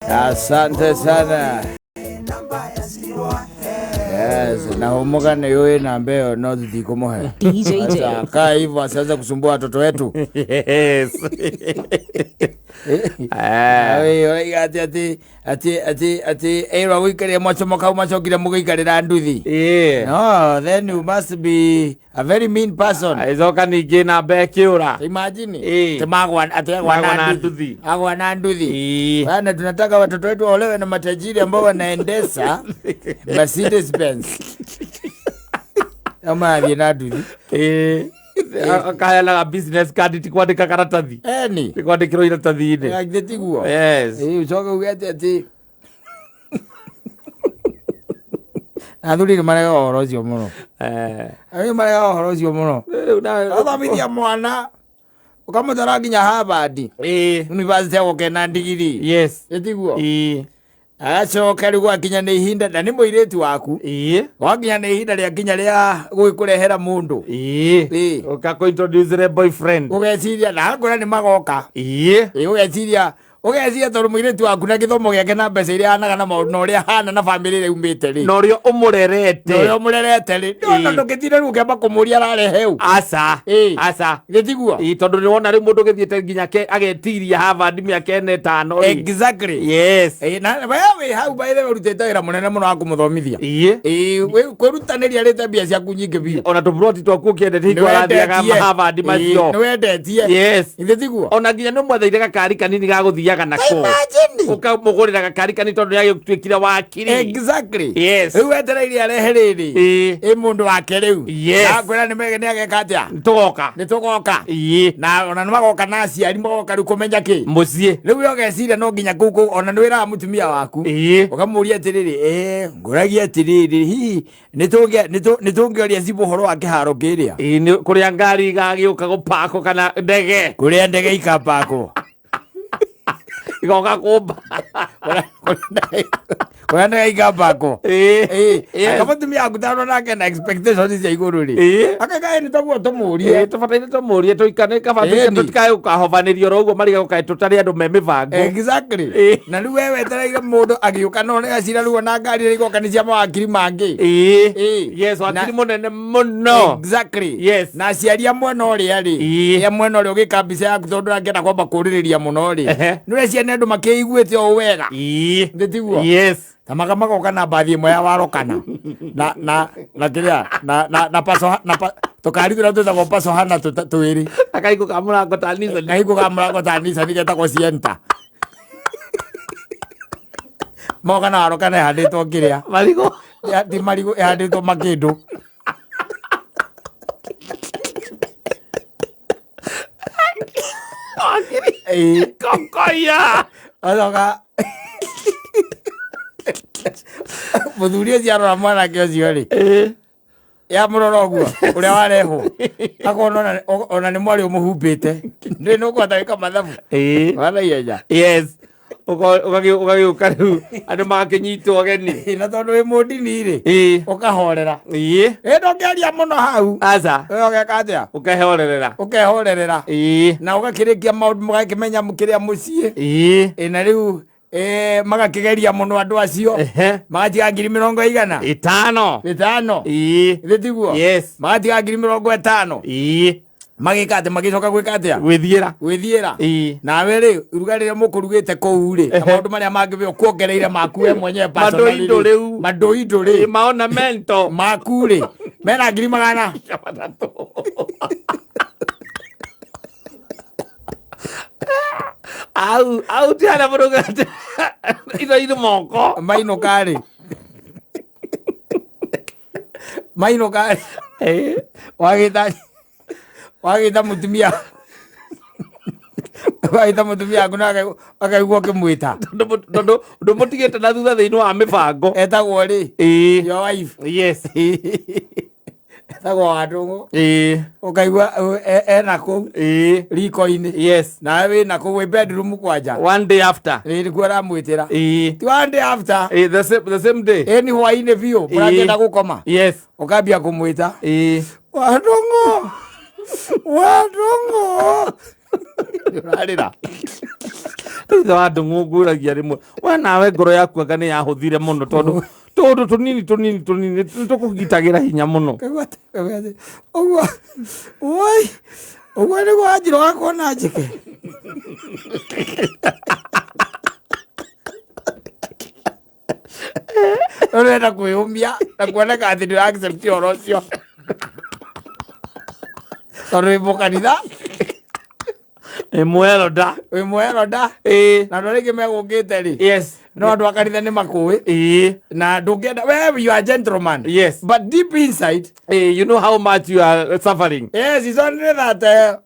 Asante sana. Yes, na humuka ni yeye na mbeo no tutikumuhe. DJ J. Sasa kaa hivyo asianze kusumbua watoto wetu. Yes. Eh. Oiga ati ati ati ati ati erwa guikaria mwacomoka mwacokire mugaikarira nduthi. Ĩĩ. No, then you must be a very mean person. Agĩcoka ningĩ namba ĩkĩũra. Imagine. Ĩĩ. Timagwa ati agwa Magwa na na nduthi. nduthi. Agwa na nduthi. Ĩĩ. Bana, tunataka watoto wetu waolewe na matajiri ambao wanaendesha Mercedes Benz. Ama athiĩ na nduthi. Ĩĩ. Akaheanaga business card ti kwandĩka karatathi. Eni. Ti kwandĩkĩrwo iratathi-inĩ. Githĩ tiguo? Yes. Ĩĩ, ucoke uge atĩ atĩ na athuri nĩ maregaga ũhoro ũcio mũno. Eh. Athuri nĩ maregaga ũhoro ũcio mũno. Rĩu na Ũgathomithia mwana ũkamũtwara nginya Harvard Ĩĩ. University agoke na ndigiri. Yes. Ĩ tiguo? Ĩĩ. Agacoka rĩu gwakinya nĩ ihinda na nĩ mũirĩtu waku. Ĩĩ. Gwakinya nĩ ihinda rĩa kinya rĩa gũgĩkũrehera mũndũ. Ĩĩ. Ĩĩ. Ũka introduce boyfriend. Ũgeciria na ngora nĩ magoka. Ĩĩ. Ĩ ũgeciria ũgeciria tondũ mũirĩtu waku na gĩthomo gĩake na mbeca iria anaga na maũndũ na ũrĩa ahana na bamĩrĩ ĩrĩa umĩte rĩ. Na ũrĩa ũmũrerete. Na ũrĩa ũmũrerete rĩ. Ndona Ĩĩ. ndũngĩtinda rĩu ũkĩamba kũmũria ararehe ũ. Aca. Ĩĩ. Aca. Githĩ tiguo? Ĩĩ, tondũ nĩ wona rĩu mũndũ ũgĩthiĩte nginya agetiria Harvard mĩaka ĩna ĩtano rĩ. Exactly. Yes. Ĩ, na we wĩ hau by the way ũrutĩte wĩra mũnene mũno wa kũmũthomithia. Ĩĩ. Ĩ, kwĩrutanĩria rĩte mbia ciaku nyingĩ biũ. Ona tũburoti twaku ũkĩendete hingo arathiaga Harvard macio. Nĩ wendetie. Yes. Githĩ tiguo? Ona nginya nĩ ũmwetheire gakari kanini ga gũthiaga nako. Imagine. Ũkamũgũrĩra gakari kanini tondũ nĩ agĩtuĩkire wakiri. Exactly. Yes. Rĩu wetereire arehe rĩrĩ. Ĩĩ. Ĩ mũndũ wake rĩu. Yes. Na ngwĩra nĩ mege nĩ ageka atĩa? Tũgoka. Nĩ tũgoka. Ĩĩ. Na ona nĩ magoka na aciari magoka rĩu kũmenya kĩ. Mũciĩ. Rĩu we ũgeciria no nginya kũu kũu ona nĩ wĩraga mũtumia waku. Ĩĩ. Ũkamũria atĩrĩrĩ, eh, ngũragia atĩrĩrĩ, hihi nĩ tũngĩoria cibũ ũhoro wa kĩharo kĩrĩa? Ĩĩ, nĩ kũrĩa ngari igagĩũka gũpakwo kana ndege Kũrĩa ndege ikapakwo. igoka kũmba. Kũrĩa ndege ikapakwo. Ĩĩ. Ĩĩ. Yes. Anga mũtumia waku tondũ nake na expectations cia igũrũ rĩ. Ĩĩ. Akauga ĩ nĩ toguo Ĩĩ, tũmũrie. tũbataire tũmũrie tũikane kaba Ĩni. tũtikae gũkahovanĩrio oro ũguo marigagwo kaĩ tũtarĩ andũ me mĩbango. Exactly. Ĩĩ. Na rĩu we wetereire mũndũ agĩũka no nĩgacira rĩu ona ngari ĩrĩa igoka nĩ cia mawakiri mangĩ. Ĩĩ. Ĩĩ. Yes, wakiri Na- mũnene mũno. Exactly. Yes. Na aciari a mwena ũrĩa rĩ. Ĩĩ. Ya mwena ũrĩa ũgĩka mbica yaku tondũ ũrakĩenda kwamba kũrĩrĩria mũno rĩ. Ehe. Nĩ ũreciria nĩ andũ makĩiguĩte o wega. Ĩĩ. Nĩ tiguo? Yes. Ta maka magoka na mbathi ĩmwe ya warokana. Na na na kĩrĩa na na na paso na pa, tũkari tũrĩa twĩtagwo pasohana twĩrĩ. Akaigũ ka mũrango ta Nissan. Kahingo ka mũrango ta Nissan getagwo Sienta. Moka na warokana ĩhandĩtwo kĩrĩa. Marigũ. Ya, ti marigũ ĩhandĩtwo makĩndũ. Wakiri. Ĩĩ. Kokoya. Acoka mũthuri ũcio arora mwanake ũcio rĩ Ĩĩ. yamũrora ũguo ũrĩa warehwo akona ona nĩ mwarĩ ũmũhumbĩte ndĩ nĩ ũkũhota gwĩka mathabu Ĩĩ. wana ihenya Yes. Ũgagĩũka rĩu andũ magakĩnyitwo ũgeni. na tondũ wĩ mũndini rĩ Ĩĩ. ũkahorera Ĩĩ. ĩ ndũngĩaria mũno hau Aca. we ũgeka atĩa Ũkehorerera. ũkehorerera Ĩĩ. na ũgakĩrĩkia maũndũ mũgakĩmenya kĩrĩa mũciĩ Ĩĩ. ĩ na rĩu ĩ, magakĩgeria mũno andũ acio Ehe. magatiga ngiri mĩrongo igana Ĩtano. ĩtano Ĩĩ. Githĩ tiguo? Yes. Magatiga ngiri mĩrongo ĩtano. Ĩĩ. Magĩka atĩ magĩcoka gwĩka atĩa? Gwĩthiĩra. Gwĩthiĩra. Ĩĩ. Nawe rĩ, iruga rĩrĩa mũkũrugĩte kũu rĩ, na maũndũ marĩa mangĩ we ũkuongereire maku we mwenyewe personally Madũindũ rĩ. rĩu. Madũindũ rĩ. Ĩĩ, maornamento. Maku rĩ, mena ngiri magana. Matatũ. Au, au ti harĩa mũndũ atĩ indo irĩ moko. Mainũka rĩ. Mainũka rĩ. Ĩĩ. Wagĩta wagĩta mũtumia wagĩta mũtumia waku na akaigua ũkĩmwĩta. Tondũ ndũmũtigĩte na thutha thĩinĩ wa mĩbango. Etagwo rĩ? Ĩĩ. Your wife. Yes. Etagwo Wandũng'ũ. Ĩĩ. Ũkaigua ena kũu Ĩĩ. riko-inĩ. Yes. Nawe wĩna kũu wĩ bedroom kwanja. One day after. Ĩĩ nĩkuo aramwĩtĩra. Ĩĩ. Ti one day after. Ĩĩ, the same day. Ĩĩ nĩ hwaĩ-inĩ biũ mũrakĩenda gũkoma. Yes. Ũkambia kũmwĩta. Ĩĩ. Wandũng'ũ. Wandũng'ũ. Ũrarĩra. Thutha wa andũ ng'ũngũragia rĩmwe we nawe ngoro yaku anga nĩ yahũthire mũno tondũ tũndũ tũnini tũnini tũnini nĩ tũkũgitagĩra hinya mũno. Kaigua atĩ ũguo woi ũguo nĩguo Wanjirũ wakuona njĩke. Ũrenda kwĩyũmia na kuoneka atĩ ndũra accept ũhoro ũcio tondũ wĩ mũkanitha. Ĩ mwero nda. Wĩ mwero nda. Ĩ. Na andũ arĩa aingĩ megũkĩte rĩ, yes, no andũ a kanitha nĩ makũĩ. Ĩ. Na ndũngĩenda we, you are a gentleman, Yes. but deep inside, Ĩ, you know how much you are suffering. Yes, it's only that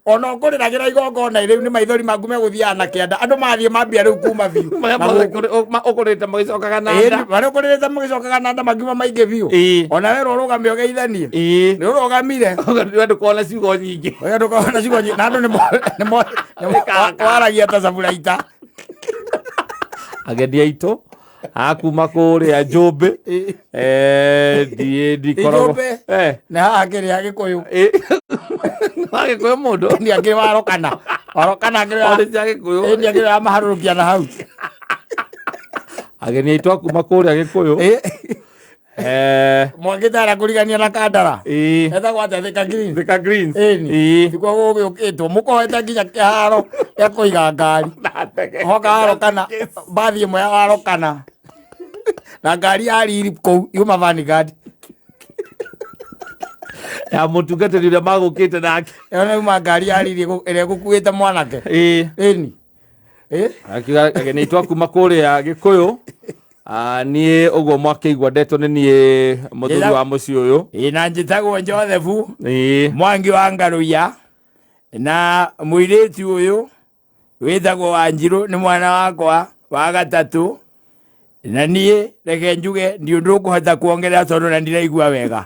ona ũkũrĩragĩra igongona rĩu nĩ maithori maku megũthiaga na kĩanda andũ mathiĩ mambia rĩu kuma biũ. Marĩa Na mothe gũkũ- ũkũrĩte magĩcokaga na Ĩĩ, nda. marĩa ũkũrĩrĩte magĩcokaga na nda makiuma maingĩ biũ. Ĩĩ. Ona werwo ũrũgame ũgeithanie, Ĩ. nĩ ũrũgamire. We ndũkona ciugo nyingĩ. Ũrĩa ndũkona ciugo nyingĩ na andũ nĩ waragia ta caburaita. Ageni aitũ akuma kũrĩa Njũmbĩ. Eh, ndiĩ ndikoragwo. Njũmbĩ? Eh. Nĩ haha kĩrĩa Gĩkũyũ. Ĩ. Wagĩkũyũ mũndũ. Nĩ akĩrĩ warokana warokana akĩrĩ Orĩ cia Gĩkũyũ. Ĩ, akĩrĩ wa maharũrũkia na hau. Ageni aitũ akuma kũrĩa Gĩkũyũ. Ĩ. Eh. Mwakĩte harĩa kũrigania na Kandara. Ĩ. Etagwo atĩa? Thika Green. Thika Greens. Ĩni. Ĩ. Tikuo gũgĩũkĩtwo mũkoete nginya kĩharo gĩa kũiga ngari. Na ndege. Hoka warokana mbathi ĩmwe ya warokana na ngari ya riri kũu yuma Vanguard. Ya mũtungatĩri ũrĩa magũkĩte nake. Ĩyo nĩ yuma ngari ya riri ĩrĩa ĩgũkuĩte mwanake. Ĩ. Ĩni. Ĩ. Akiuga ageni aitũ akuma kũrĩa Gĩkũyũ. Ah, niĩ ũguo mwakĩigua ndetwo nĩ niĩ mũthuri Ĩra- wa mũciĩ ũyũ. Ĩ, na njĩtagwo Joseph Ĩ. Mwangi wa Ngaruiya na mũirĩtu ũyũ wĩtagwo Wanjirũ nĩ mwana wakwa wa gatatũ na niĩ reke njuge ndi ũndũ ũkũhota kuongerera tondũ na ndiraigua wega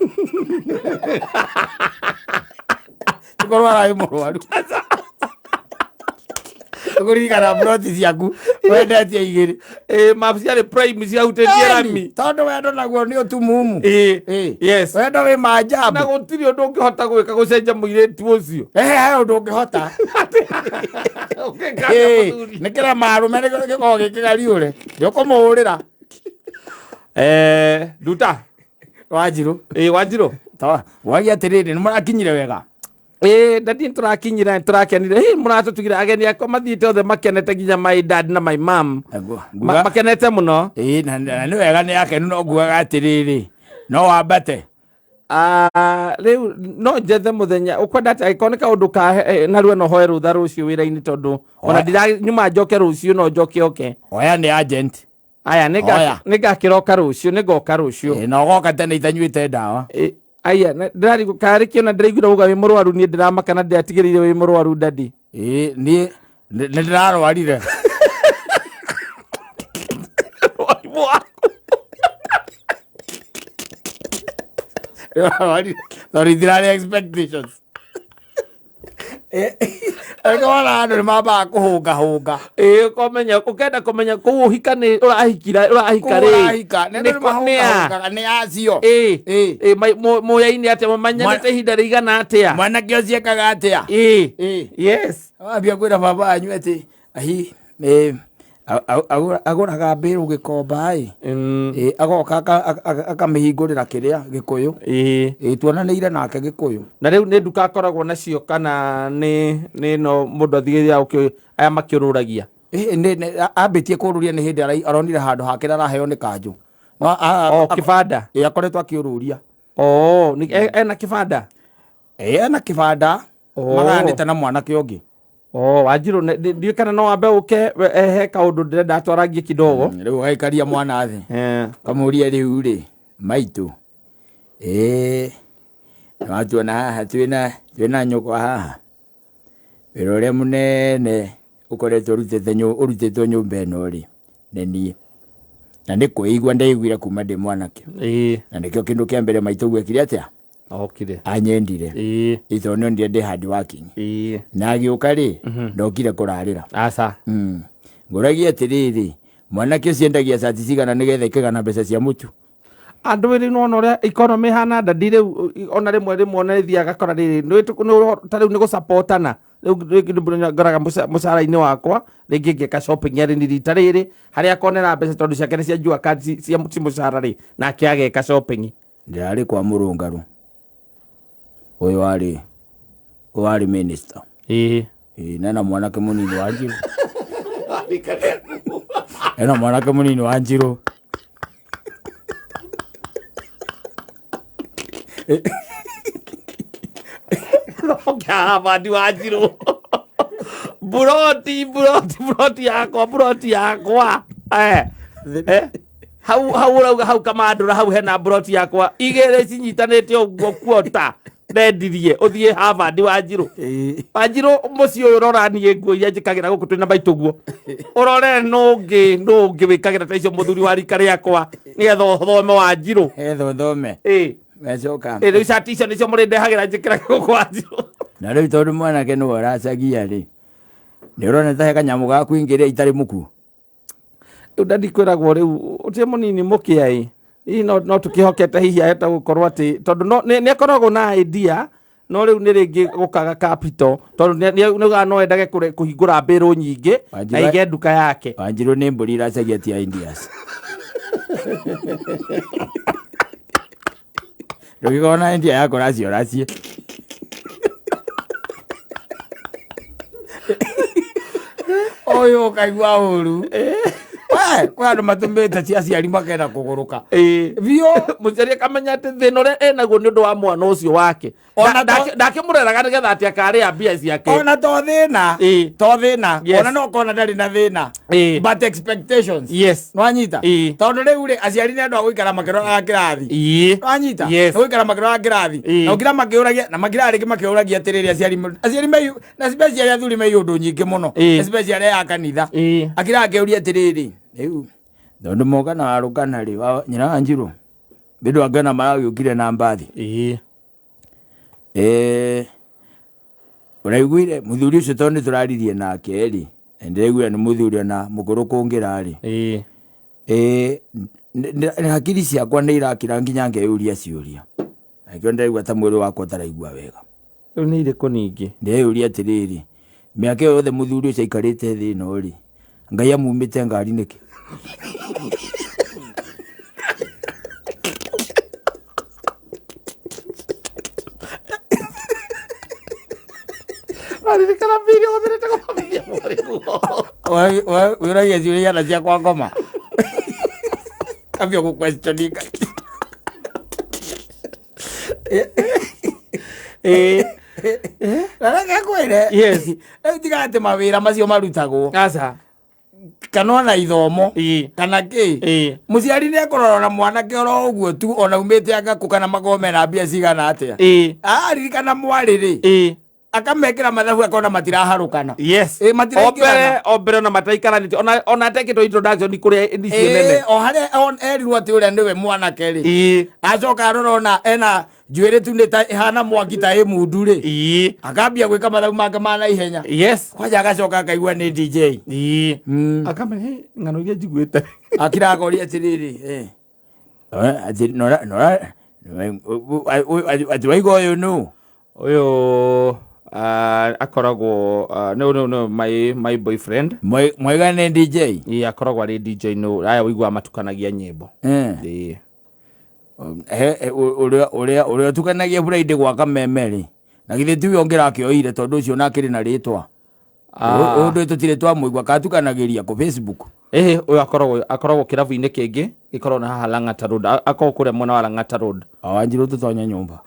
tũkorwo ararĩ mũrwaru ũkũririkana ploti ciaku wendetie igĩrĩ. Ĩ, mabu ciarĩ prime ciahutĩtie rami. Tondũ wendo naguo nĩ ũtumumu. Ĩ. Ĩ. Yes. Wendo wĩ Na manjambu. gũtirĩ ũndũ ũngĩhota gwĩka gũcenjia mũirĩtu ũcio. Ehe, he ũndũ ũngĩhota. Ũngĩka atĩa Ĩ, mũthuri? nĩ kĩrema arũme nĩ gĩkoragwo gĩ kĩgariũre nĩ ũkũmũhũrĩra. Eh, nduta. Wanjirũ. Ĩ, Wanjirũ. Wagia atĩrĩrĩ, nĩ mũrakinyire wega? Ĩ, ndadi nĩtũrakinyire nĩtũrakenire. Hĩ, mũratũtugire ageni akwa mathiĩte othe makenete nginya my dad na my mom. Makenete mũno. Ĩ, na nĩ wega nĩ akenu no ngugaga atĩrĩrĩ no wambate. Ah, rĩu no njethe mũthenya ũkwenda atĩa angĩkorwo nĩ kaũndũ ka narua no hoe rũtha rũciũ wĩra-inĩ tondũ ona Oya. ndira nyuma njoke rũciũ no njoke oke. Oya nĩ agent. Aya Oya. nĩngakĩroka rũciũ nĩngoka rũciũ. Ĩ, na ũgoka tene itanyuĩte ndawa. Ĩ, aya ndĩrarigwo karĩ kĩona ndĩraiguire uga wĩ mũrwaru niĩ ndĩramaka na ndĩratigĩrĩire wĩ mũrwaru dadi. Ĩ, niĩ nĩ ndĩrarwarire. Mũrimũ waku. Ndĩrarwarire tondũ itirarĩ expectations. Reke wona andũ nĩ mambaga kũhũngahũnga. Ĩ, ũkamenya ũkenda kũmenya kũu ũhika nĩ ũrahikira ũrahika Kũu rĩ. ũrahika nĩ andũ nĩ Nĩ a? mahũngahũngaga nĩ acio. Ĩ. Ĩ. Ĩ, mũyaine atĩa mũmenyanĩte ihinda rĩigana atĩa? Mwanake ũcio ekaga atĩa? Ĩ. Ĩ. Yes. Wambia kwĩra baba wanyu atĩ ahi agũraga mbĩrũ gĩkomba ĩ. Ĩ, agoka akamĩhingũrĩra kĩrĩa Gĩkũyũ. Ĩ. Ĩ, tuonanĩire nake Gĩkũyũ. Na rĩu nĩ nduka akoragwo nacio kana nĩ no mũndũ athiaga aya makĩũrũragia? Ĩ, ambĩtie kũũrũria nĩ hĩndĩ aronire handũ hake araheo nĩ kanjũ. No, O, kĩbanda? Ĩ, akoretwo akĩũrũria. O, nĩ ena kĩbanda? Ĩ, ena kĩbanda. O. Magayanĩte na mwanake ũngĩ. O, Wanjirũ, ndiũĩ kana no wambe ũke he kaũndũ ndĩrenda twarangie kidogo. Rĩu ũgaikaria mwana thĩ. Kamũrie rĩu rĩ, maitũ. Ĩ, nĩwatuona haha twĩna nyũkwa haha. Wĩra ũrĩa mũnene ũkoretwo ũrutĩtwo nyũmba ĩno rĩ, nĩ niĩ. Na nĩ kwĩigua ndaiguire kuma ndĩ mwanake. Na nĩkĩo kĩndũ kĩa mbere maitũ gwekire atĩa? Okire. Anyendire. Ĩ. Tondũ nĩonire ndĩ hard working. Ĩ. Na agĩũka rĩ, ndokire kũrarĩra. Aca. Ngũragia atĩrĩrĩ, mwanake ũcio endagia cati cigana nĩgetha ikĩgana mbeca cia mũtu? Andũ rĩu nĩwona ũrĩa economy ĩhana ndadi rĩu, ona rĩmwe rĩmwe ona ĩthiaga gakora rĩrĩ, ta rĩu nĩ gũsupportana. Rĩu rĩngĩ ngoraga mũcara-inĩ wakwa rĩngĩ ngeka shopping yarĩ nĩ rita rĩrĩ harĩa akonera mbeca tondũ ciake nĩ cia jua kali, cia ti mũcara rĩ, nake ageka shopping. Ndĩrarĩ kwa mũrũngarũ ũyũ warĩ minister. Ĩĩ, nena mwanake mũnini wa Njirũ, ena mwanake mũnini wa Njirũ. Bandi wa Njirũ, buroti buroti buroti yakwa, buroti yakwa. Hau hau ũrauga hau kamandũra hau hena buroti yakwa igĩrĩ cinyitanĩte ũguo kuota ndendirie ũthiĩ Harvard wa Njirũ. Wa Njirũ, mũciĩ ũyũ ũrora niĩ nguo iria njĩkagĩra gũkũ twĩna maitũ guo ũrore nũngĩ nũngĩ wĩkagĩra ta icio, mũthuri wa rika rĩakwa, nĩgetha ũthome wa Njirũ. Etha ũthome. Mecoka. Rĩu cati icio nĩcio mũrĩndehagĩra njĩkĩrage gũkũ wa Njirũ. Na rĩu tondũ mwanake nĩwe ũracagia rĩ, nĩ ũrona ta he kanyamũ ga kũingĩria itarĩ mũkuo? Rĩu ndadi kwĩragwo rĩu ũtirĩ mũnini mũkĩa ĩ, hihi no tũkĩhokete hihi ahota gũkorwo atĩ tondũ no nĩ akoragwo na idea, no rĩu nĩ rĩngĩ gũkaga capital, tondũ nĩ no endage kũhingũra mbĩrũ nyingĩ na aige nduka yake. Wanjirũ nĩ mbũri iracagia ti ideas. Ndũngĩkorwo na idea ya kũracia ũracie. Ũyũ ũkaigua ũru. We, kwĩ andũ matũmĩte ti aciari makenda kũgũrũka. Biũ. Mũciari akamenya atĩ thĩna ũrĩa enaguo nĩ ũndũ wa mwana ũcio wake. Ona ndakĩmũreraga nĩgetha atĩ akarĩa mbia ciake. Ona to thĩna. To thĩna. Ona no kona ndarĩ na thĩna. But expectations. Nwanyita? Tondũ rĩu rĩ, aciari nĩ andũ a gũikara makĩroraga kĩrathi. Nwanyita? Yes. Nĩ gũikara makĩroraga kĩrathi. Na ũkira makĩũragia na makira rĩngĩ makĩũragia atĩrĩrĩ, aciari mei na especially athuri mei ũndũ nyingĩ mũno. Especially ya kanitha. Akira akĩũria atĩrĩrĩ, rĩu tondũ moka na warũkana rĩ, nyina wa Njirũ bĩndũ angĩona maragĩũkire na mbathi. Ũraiguire mũthuri ũcio, tondũ nĩ tũraririe nake rĩ, na ndĩraiguire nĩ mũthuri ona mũkũrũ kũngĩra rĩ. Hakiri ciakwa nĩ irakira nginya ngeyũria ciũria, na nĩkĩo ndĩraigua ta mwĩrĩ wakwa ũtaraigua wega. Rĩu nĩ irĩkũ ningĩ? Ndĩreyũria atĩrĩrĩ, mĩaka ĩyo yothe mũthuri ũcio aikarĩte thĩ ĩno rĩ, Ngai amumĩte ngari nĩkĩ? Aririkana mbiri hũthĩrĩte gũthomithia mwarĩ guo. Wĩragia ciũria igana cia kwa ngoma ambia gũ-questioninga. Na reke ngwĩre, rĩu tiga atĩ mawĩra macio marutagwo Aca. kana ona ithomo kana kĩ, mũciari nĩ ekũrora na mwanake oro ũguo tu, ona umĩte angakũ kana makorwo mena mbia cigana atĩa, aririkana mwarĩ rĩ, akamekĩra mathabu akona matiraharũkana. Matiraingĩrana. O mbere o mbere ona mataikaranĩtie, ona atekĩtwo introduction kũrĩa icio nene. O harĩa erirwo atĩ ũrĩa nĩwe mwanake rĩ, acoka arora ona ena njuĩrĩ tu nĩ ta ĩhana mwaki ta ĩ mundu rĩ, akambia gwĩka mathabu make ma naihenya. Kwanja agacoka akaigua nĩ DJ. Akamenya, "Hey, ng'ano iria njiguĩte." Akira akoria atĩrĩrĩ, atĩ nora atĩ waiga ũyũ nũ? Ũyũ akoragwo no no no my boyfriend. Mwaiga nĩ DJ? Akoragwo arĩ DJ, no aya ũiguaga matukanagia nyĩmbo. Ũrĩa ũtukanagia Friday gwa Kameme rĩ, na githĩ tiwe ũngĩrakĩoire, tondũ ũcio ona akĩrĩ na rĩtwa? Ũyũ ndũĩ tũtirĩ twamũigua katukanagĩria kũ Facebook. Ĩhĩ, ũyũ akoragwo kĩrabu-inĩ kĩngĩ gĩkoragwo na haha Lang'ata Road. Akoragwo kũrĩa mwena wa Lang'ata Road. Wanjirũ, tũtonye nyũmba.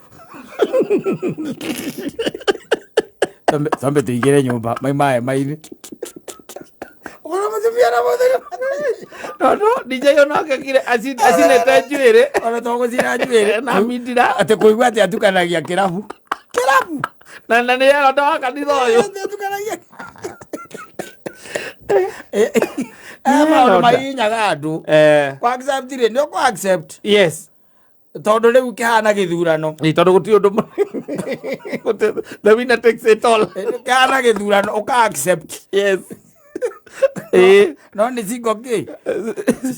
Twambe tũingĩre nyũmba maimae maini. Ũkona mũtumia na mũthuri. No DJ ũyũ nake kire acinĩte njuĩrĩ. Ona to gũcina njuĩrĩ. Na mindira. Atĩ kũigua atĩ atukanagia kĩrabu. Kĩrabu. Na nĩ eronda wa kanitha ũyũ. Atĩ atukanagia. Maũndũ mahihinyaga andũ. Kwa accept rĩ, nĩ ũkũ accept. Tondũ rĩu kĩhana gĩthurano. Tondũ gũtirĩ ũndũ the winner takes it all. Kĩhana gĩthurano, ũka accept. Ĩĩ. No nĩ cingo kĩ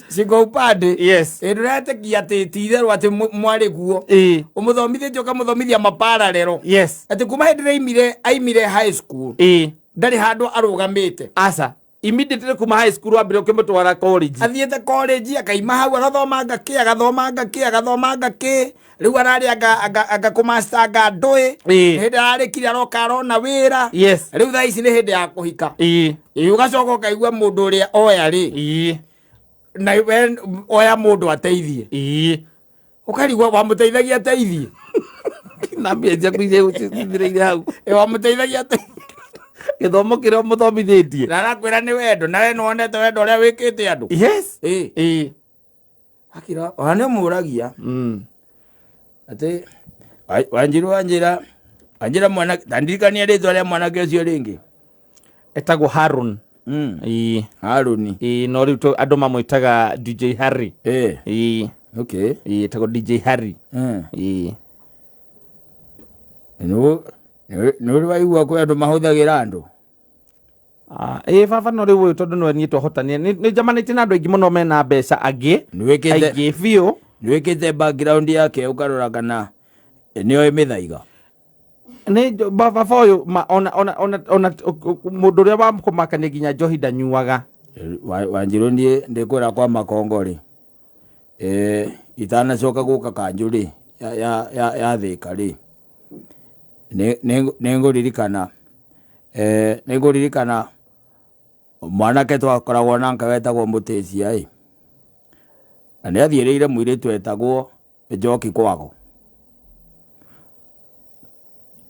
cingo upande. Yes. Ĩ ndũretĩkia atĩ ti itherũ atĩ mwarĩ guo. Ĩĩ. Ũmũthomithĩtie ũkamũthomithia mapararero. Yes. Atĩ kuma hĩndĩ ĩrĩa aimire high school. Ĩĩ. Ndarĩ handũ arũgamĩte. Aca. Immediately kuma high school wambire ũkĩmũtwara college. Athiĩte college akaima hau agathomanga kĩ agathomanga kĩ agathomanga kĩ rĩu ararĩ anga kũmaster anga ndũĩ. Ĩĩ. Nĩ hĩndĩ ararĩkire aroka arona wĩra. Yes. Rĩu thaa ici nĩ hĩndĩ ya kũhika. Ĩĩ. Ĩĩ, ũgacoka ũkaigua mũndũ ũrĩa oya rĩ. Ĩĩ. Na we oya mũndũ ateithie. Ĩĩ. Ũkarigwo wamũteithagia ateithie. Na mbia ciaku iria cithireire hau. Ĩ, wamũteithagia ateithie. Gĩthomo kĩrĩa ũmũthomithĩtie. Na arakwĩra nĩ wendo, na we nĩwonete wendo ũrĩa wĩkĩte andũ. Yes. Ĩĩ. Ĩĩ. Akira, ona nĩ ũmũragia. Atĩ Wanjiru wanjĩra wanjĩra mwana ta ndirikania rĩtwa rĩa mwanake ũcio rĩngĩ. Etagwo Harun. Ĩĩ. Haruni. Ĩĩ, no rĩu andũ mamwĩtaga DJ Harry. Ĩĩ. Ĩĩ. Okay. Ĩĩ, etagwo DJ Harry. Ĩĩ. Nĩ ũrĩ waigua kwĩ andũ mahũthagĩra andũ? Ĩĩ baba no rĩu ũyũ tondũ nĩwe niĩ twahotania. Nĩ njamanĩtie na andũ aingĩ mũno mena mbeca angĩ. Nĩwĩkĩte Aingĩ biũ. Nĩwĩkĩte background yake ũkarora kana nĩoĩ mĩthaiga? Nĩ baba ũyũ ma, ona, ona, ona, ona, mũndũ ũrĩa wa kũmakania nginya njohi ndanyuaga. Wanjiru niĩ ndĩkwĩra kwa makongo rĩ. Itanacoka gũka kanjũ rĩ, ya Thĩka rĩ. Nĩngũririkana mwanake twakoragwo nake wetagwo Mũtĩcia ĩ. Na nĩathiĩrĩire mũirĩtu wetagwo Njoki kwago.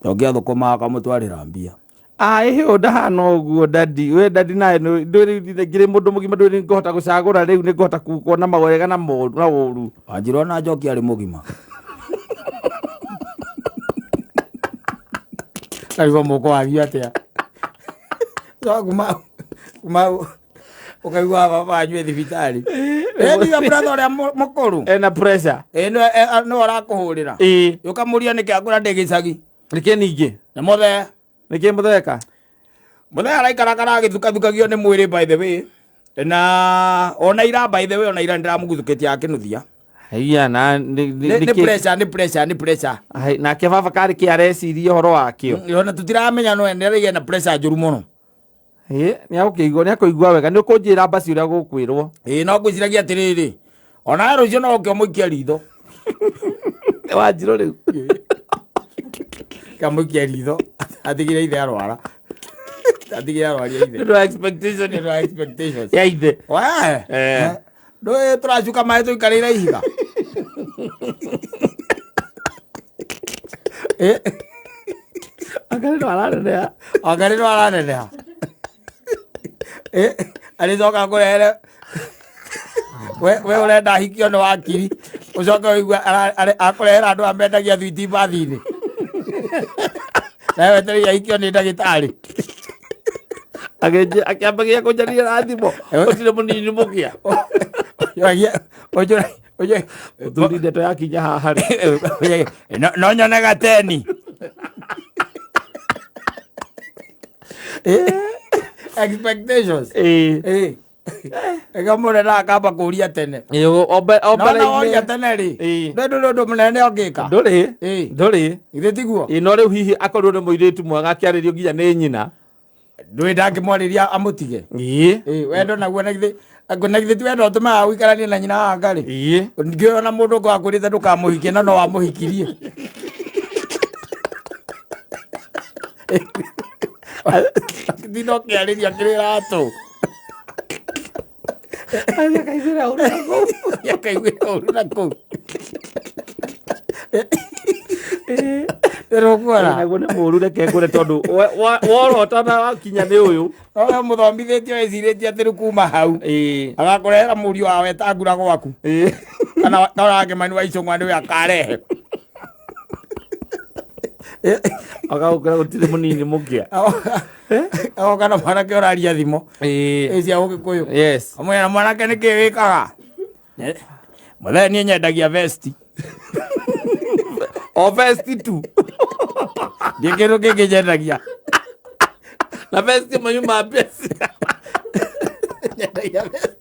Njoki athũkũmaga akamũtwarĩra mbia. Ĩhĩ ũyũ ndahana ũguo dadi. We dadi nawe ndũrĩ ngĩrĩ mũndũ mũgima ndũrĩ ngũhota gũcagũra rĩu nĩ ngũhota kuona mawega na na ũru. Wanjiru ona Njoki arĩ mũgima. Karigwo mũko wanyu atĩa? No kuma ũkaigua baba wanyu e thibitarĩ. Ndiga brother ũrĩa mũkũrũ. Ena pressure. Nĩwe ũrakũhũrĩra. Ĩĩ. Ũkamũria nĩkĩ akũra ndĩ gĩcagi. Nĩkĩ ningĩ? Nĩ mũthee. Nĩkĩ mũtheka? Mũthee araikara karagĩthukathukagia nĩ mwĩrĩ by the way. Na ona ira by the way ona ira nĩndĩramũguthũkĩtie akĩnuthia. Haiya, na nĩ- Nĩ nĩkĩ- pressure, nĩ pressure, nĩ pressure. Hai, nake baba karĩ kĩ areciria ũhoro wakĩo? Ona tũtiramenya no ene arĩgĩa na pressure njũru mũno. Ĩ, nĩ akũigua wega. Nĩ ũkũnjĩra mbaci ũrĩa gũkwĩrwo. Ĩ, no ngwĩciragia atĩrĩrĩ, ona we rũciũ no ũke ũmũikie ritho. Wanjiru rĩu. Kamũikie ritho, atigire ithe arwara. Atigire arwaria ithe. Nĩ ũndũ wa expectation. Nĩ ũndũ wa expectations. Ya ithe. We! Ndũĩ tũracuka maĩ tũikarĩire ihiga. Anga nĩ araneneha. Anga nĩ araneneha. Arĩcoka kũrehere we ũrenda ahikio nĩ wakiri ũcoke ũigue akũrehera andũ aya mendagia thwiti mbathi-inĩ. Nawe wetereire ahikio nĩ ndagĩtarĩ. Akĩambagia kũnjaria na thimũ. Ũtirĩ mũnini mũkĩa. Mũthuri ndeto yakinya haha rĩ. No nyonaga teni. Expectations. Ĩĩ. Ĩga mũnene akamba kũria tene. Ĩĩ, o No mbere na woria inĩ. tene rĩ. Ĩĩ. Ndũrĩ ũndũ mũnene ũngĩka. Ndũrĩ. Ĩĩ. Ndũrĩ. Githĩ tiguo? Ĩĩ, no rĩu hihi akorirwo nĩ mũirĩtu mwega akĩarĩrio nginya nĩ nyina. Ndũĩ ndangĩmwarĩria amũtige. Ĩĩ. Ĩĩ, wendo naguo na githĩ na githĩ ti wendo ũtũmaga ũikaranie na nyina wa Ngarĩ? Ĩĩ. Ngĩona mũndũ ũngĩ wakwĩrĩte ndũkamũhikie na no wamũhikirie. Tinda ũkĩarĩria kĩrĩra atũ. Akaiguĩra ũru na kũu. Akaiguĩra ũru na kũu. Ndĩrũkuona. Naguo nĩ mũũru, reke ngũre tondũ worota na wakinya nĩ ũyũ. No we mũthomithĩtio wĩcirĩtie atĩ rĩu kuma hau. Ĩĩ. Agakũrehera mũriũ wa wetangura gwaku. Ĩĩ. Kana wakĩmani wa icũng'wa nĩwe akarehe. Agagũkĩra gũtirĩ mũnini mũkĩa. Agoka na mwanake ũraria thimo. Ĩĩ. Ĩ cia Ũgĩkũyũ. Yes. Amwĩra mwanake nĩkĩ wĩkaga? Mũthee niĩ nyendagia vesti. O vesti tu. Ndiĩ kĩndũ kĩngĩ nyendagia. Na vesti ĩmwe yuma mbeca. Ndĩragia mbeca.